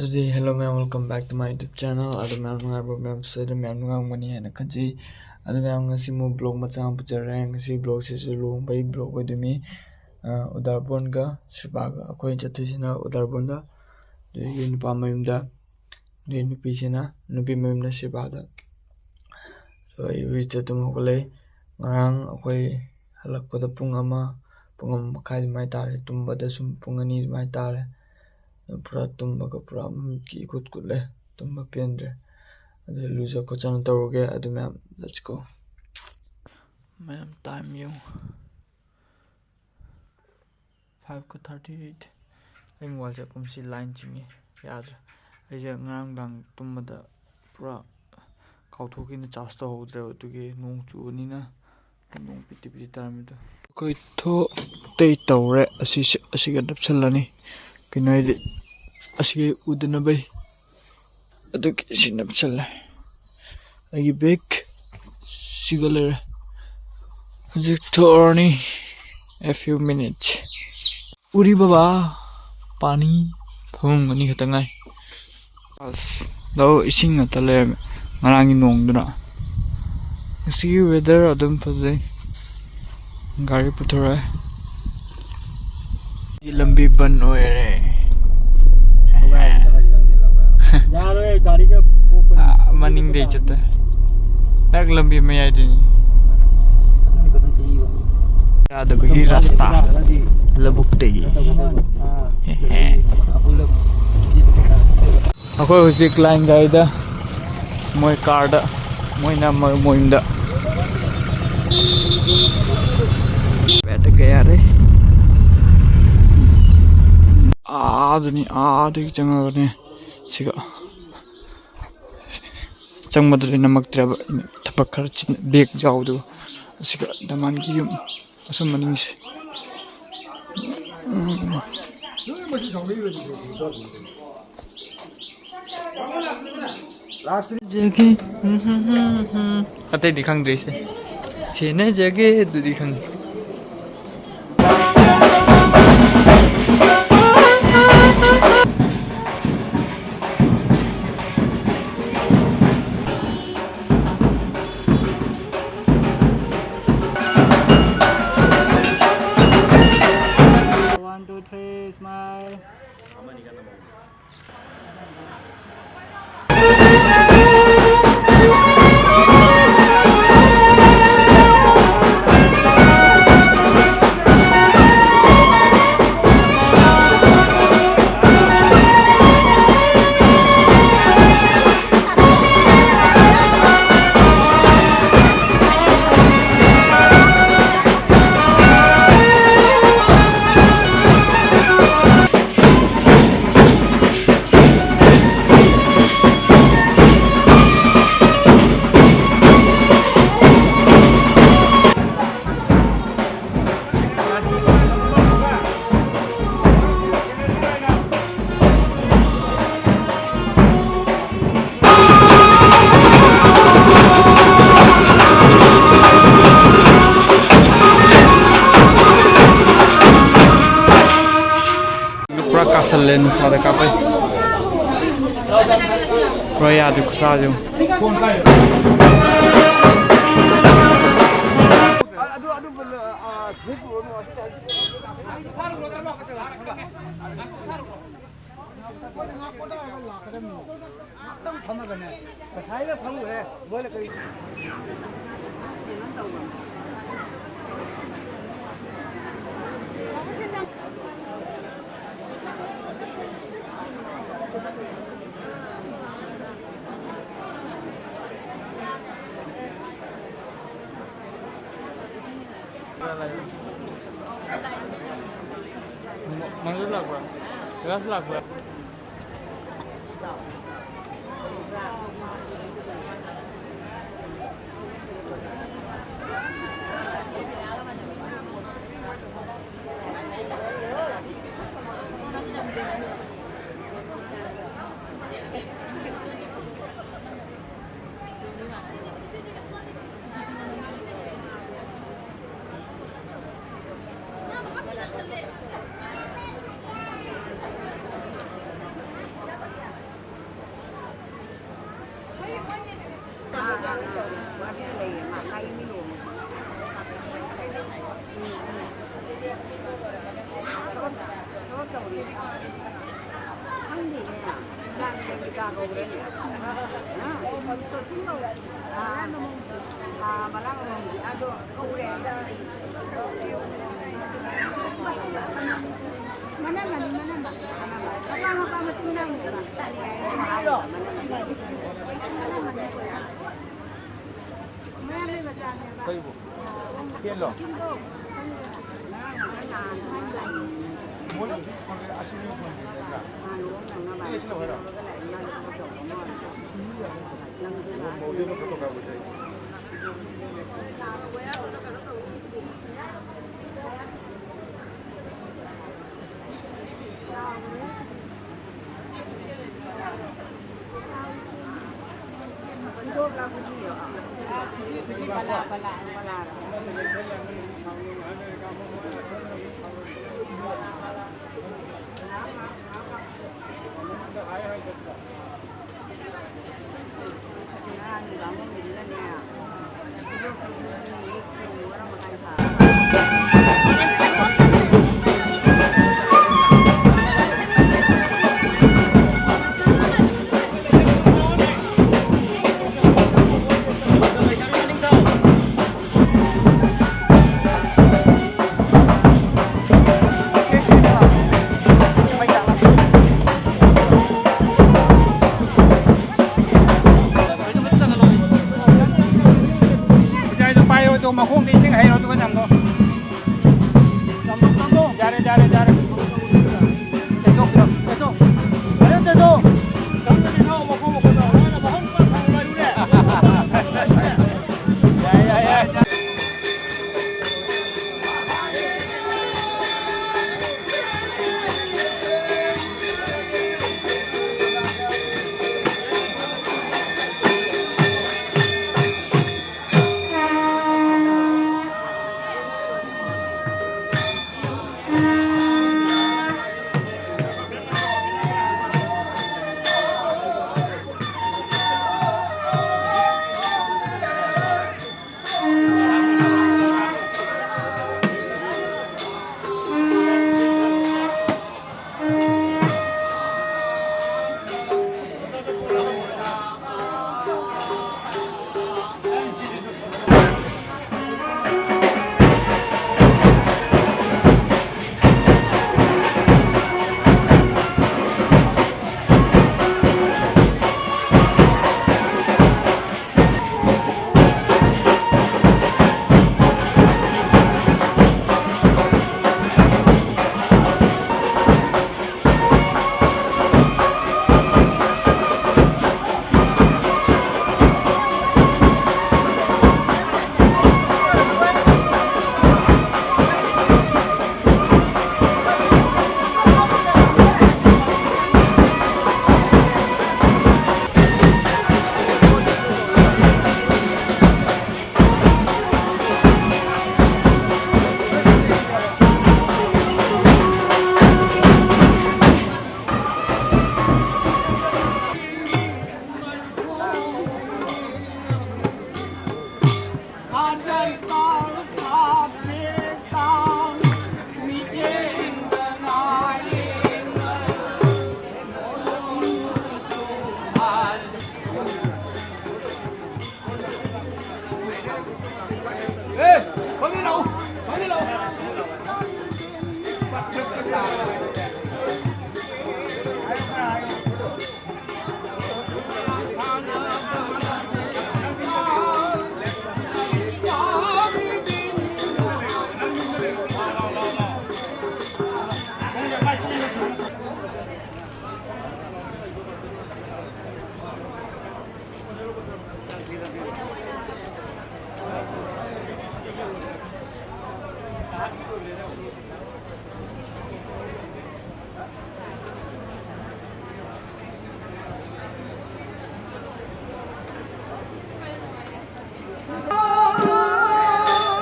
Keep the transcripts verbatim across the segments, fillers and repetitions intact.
ꯍꯧꯖꯤꯛ, hello ꯃꯌꯥꯝ, welcome back to my YouTube channel. ꯑꯗꯨ ꯃꯌꯥꯝ ꯅꯨꯡꯉꯥꯏꯕ꯭ꯔꯣ? ꯃꯌꯥꯝꯁꯨ ꯑꯗꯨꯝ ꯃꯌꯥꯝ ꯅꯨꯡꯉꯥꯏꯔꯝꯒꯅꯤ ꯍꯥꯏꯅ ꯈꯟꯖꯩ꯫ ꯑꯗꯨ ꯃꯌꯥꯝ, ꯉꯁꯤ ꯑꯃꯨꯛ vlog ꯃꯆꯥ ꯑꯃ ꯄꯨꯖꯔꯦ꯫ ꯉꯁꯤ vlogꯁꯤꯁꯨ ꯂꯨꯍꯣꯡꯕꯒꯤ vlog ꯑꯣꯏꯗꯣꯏꯅꯤ꯫ ꯑ, ꯎꯗꯥꯔꯕꯣꯟꯒ ꯁꯤꯜꯄꯥꯒ ꯑꯩꯈꯣꯏ ꯆꯠꯇꯣꯏꯁꯤꯅ ꯎꯗꯥꯔꯕꯣꯟꯗ, ꯑꯗꯨꯗꯒꯤ ꯅꯨꯄꯥ ꯃꯌꯨꯝꯗ, ꯑꯗꯨꯗꯒꯤ ꯅꯨꯄꯤꯁꯤꯅ ꯅꯨꯄꯤ ꯃꯌꯨꯝꯗ ꯁꯤꯜꯄꯥꯗ꯫ ꯑꯗꯣ ꯑꯩ ꯍꯧꯖꯤꯛꯇ ꯇꯨꯝ ꯍꯧꯒꯠꯂꯛꯏ꯫ ꯉꯔꯥꯡ ꯑꯩꯈꯣꯏ ꯍꯜꯂꯛꯄꯗ ꯄꯨꯡ ꯑꯃ, ꯄꯨꯡ ꯑꯃ ꯃꯈꯥꯏ ꯑꯗꯨꯃꯥꯏꯅ ꯇꯥꯔꯦ꯫ ꯇꯨꯝꯕꯗ ꯁꯨꯝ ꯄꯨꯡ ꯑꯅꯤ ꯑꯗꯨꯃꯥꯏꯅ ꯇꯥꯔꯦ꯫ ꯑꯗꯨ ꯄꯨꯔꯥ ꯇꯨꯝꯕꯒ ꯄꯨꯔꯥ ꯃꯤꯠꯀꯤ ꯏꯀꯨꯠ ꯀꯨꯠꯂꯦ꯫ ꯇꯨꯝꯕ ꯄꯦꯟꯗ꯭ꯔꯦ꯫ ꯑꯗꯨ ꯂꯨꯖ ꯈꯣꯠꯆꯅ ꯇꯧꯔꯨꯒꯦ꯫ ꯑꯗꯨ ꯃꯌꯥꯝ, let's go꯫ ꯃꯌꯥꯝ, time ꯌꯦꯡꯉꯨ꯫ Fiveꯀ thirty eight꯫ ꯑꯩ mobileꯁꯦ ꯀꯨꯝꯁꯤ line ꯆꯤꯡꯉꯤ, ꯌꯥꯗ꯭ꯔꯦ꯫ ꯑꯩꯁꯦ ꯉꯔꯥꯡ ꯅꯨꯡꯗꯥꯡ ꯇꯨꯝꯕꯗ ꯄꯨꯔꯥ ꯀꯥꯎꯊꯣꯛꯈꯤꯅ charge ꯇꯧꯍꯧꯗ꯭ꯔꯦꯕ, ꯑꯗꯨꯒꯤ ꯅꯣꯡ ꯆꯨꯕꯅꯤꯅ ꯅꯣꯡ ꯄꯤꯇꯤ ꯄꯤꯇꯤ ꯇꯥꯔꯝꯃꯤꯗꯣ꯫ ꯑꯩꯈꯣꯏ ꯊꯣꯛ ꯑꯇꯩ ꯇꯧꯔꯦ꯫ ꯑꯁꯤꯁꯦ, ꯑꯁꯤꯒ ꯅꯞꯁꯜꯂꯅꯤ꯫ ꯀꯩꯅꯣ ꯍꯥꯏꯗꯤ, ꯑꯁꯤꯒꯤ ꯎꯗꯅꯕꯩ꯫ ꯑꯗꯨꯒꯤ ꯁꯤ ꯅꯞꯁꯜꯂꯦ꯫ ꯑꯩꯒꯤ bag ꯁꯤꯒ ꯂꯩꯔꯦ꯫ ꯍꯧꯖꯤꯛ ꯊꯣꯛꯑꯅꯤ, a few minutes꯫ ꯎꯔꯤ ꯕꯕꯥ, ꯄꯥꯅꯤ, ꯐꯃꯨꯡ ꯑꯅꯤ ꯈꯛꯇ ꯉꯥꯏ꯫ ꯑꯁ, ꯂꯧ ꯏꯁꯤꯡ ꯉꯥꯛꯇ ꯂꯩꯔꯝꯃꯦ, ꯉꯔꯥꯡꯒꯤ ꯅꯣꯡꯗꯨꯅ꯫ ꯉꯁꯤꯒꯤ weather ꯑꯗꯨꯝ ꯐꯖꯩ꯫ ꯒꯥꯔꯤ ꯄꯨꯊꯣꯔꯛꯑꯦ꯫ ꯂꯝꯕꯤ ꯕꯟ ꯑꯣꯏꯔꯦ꯫ ꯌꯥꯔꯣꯏ, ꯒꯥꯔꯤꯒ ꯄꯣꯛꯄꯅꯤ꯫ ꯑꯥ, ꯃꯅꯤꯡꯗꯩ ꯆꯠꯇꯣꯏ꯫ ꯗꯥꯏꯔꯦꯛ ꯂꯝꯕꯤ ꯃꯌꯥꯏꯗꯨꯅꯤ꯫ ꯌꯥꯗꯕꯒꯤ ꯔꯥꯁꯇꯥ꯫ ꯂꯧꯕꯨꯛꯇꯒꯤ꯫ ꯑꯥ꯫ ꯍꯦ ꯍꯦ꯫ ꯑꯩꯈꯣꯏ ꯍꯧꯖꯤꯛ line ꯒꯥꯔꯤꯗ, ꯃꯣꯏ car ꯗ, ꯃꯣꯏꯅ ꯃꯣꯏ ꯃꯌꯨꯝꯗ꯫ ꯕꯦꯠꯇ ꯀꯌꯥ ꯂꯩ? ꯑꯥꯗꯅꯤ, ꯑꯥꯗꯒꯤ ꯆꯪꯉꯒꯅꯦ ꯁꯤꯒ꯫ ꯆꯪꯕꯗꯨꯗꯤ ꯅꯝꯃꯛꯇ꯭ꯔꯦꯕ, ꯊꯕꯛ ꯈꯔ ꯆꯤꯟ, bag ꯌꯥꯎꯗꯕ꯫ ꯑꯁꯤꯒ ꯗꯃꯥꯟꯒꯤ ꯌꯨꯝ꯫ ꯑꯁꯣꯝ ꯃꯅꯤꯡꯁꯦ꯫ ꯎꯝ꯫ ꯖꯒꯦ꯫ ꯑꯇꯩꯗꯤ ꯈꯪꯗ꯭ꯔꯤꯁꯦ꯫ ꯁꯦꯟꯅꯖꯒꯦ ꯑꯗꯨꯗꯤ ꯈꯪꯉꯤ꯫ ꯑꯃꯅꯤ ꯀꯟꯅ ꯃꯧ꯫ ꯄꯨꯔꯥ ꯀꯥꯁꯜꯂꯦ, ꯅꯨꯡꯁꯥꯗ ꯀꯥꯞꯄꯩ꯫ ꯄꯨꯔꯥ ꯌꯥꯗꯦ ꯈꯨꯠꯁꯥꯁꯦ꯫ ꯉꯥꯛꯇꯪ ꯐꯝꯃꯒꯅꯦ, ꯉꯁꯥꯏꯅ ꯐꯝꯈ꯭ꯔꯦ, ꯃꯣꯏꯅ ꯀꯔꯤ ꯃꯪꯒꯜ ꯂꯥꯛꯄ꯭ꯔꯥ? ꯔꯥꯁ ꯂꯥꯛꯄ꯭ꯔꯥ? ꯈꯪꯗꯦꯅꯦ꯫ ꯅꯨꯡꯗꯥꯡꯒꯤ ꯀꯩ ꯀꯥ ꯀꯧꯕ꯭ꯔꯅꯦ? ꯍꯥ? ꯑꯥ, ꯑꯥ, ꯃꯔꯥꯡ ꯑꯃꯃꯝꯒꯤ꯫ ꯑꯗꯣ ꯀꯧꯔꯦ꯫ ꯃꯅꯝ ꯃꯅꯤ, ꯃꯅꯝ꯫ ꯃꯄꯥ ꯃꯄꯥ ꯃꯇꯨꯡ ꯏꯟꯅꯅꯦꯕ꯫ ꯃꯌꯥꯝ ꯂꯩꯕ ꯖꯥꯠꯅꯦꯕ꯫ ꯀꯩꯕꯨ? ꯇꯦꯟꯂꯣ? ꯃꯣꯏ ꯍꯧꯖꯤꯛ ꯐꯣꯟꯁꯦ ꯑꯁꯤꯅꯤ ꯐꯣꯟꯁꯦ ꯂꯩꯕ꯭ꯔꯥ? ꯑꯦ, ꯁꯤ ꯂꯧ ꯍꯥꯏꯔꯣ? ꯃꯣꯏ ꯃꯧꯗꯤ ꯑꯗꯨꯝ ꯐꯣꯇꯣ ꯀꯥꯞꯄ ꯆꯠꯂꯤ꯫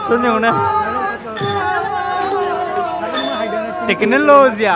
ꯁꯨꯝ ꯌꯦꯡꯉꯨꯅꯦ꯫ ꯇꯦꯛꯅꯣꯂꯣꯖꯤꯌꯥ꯫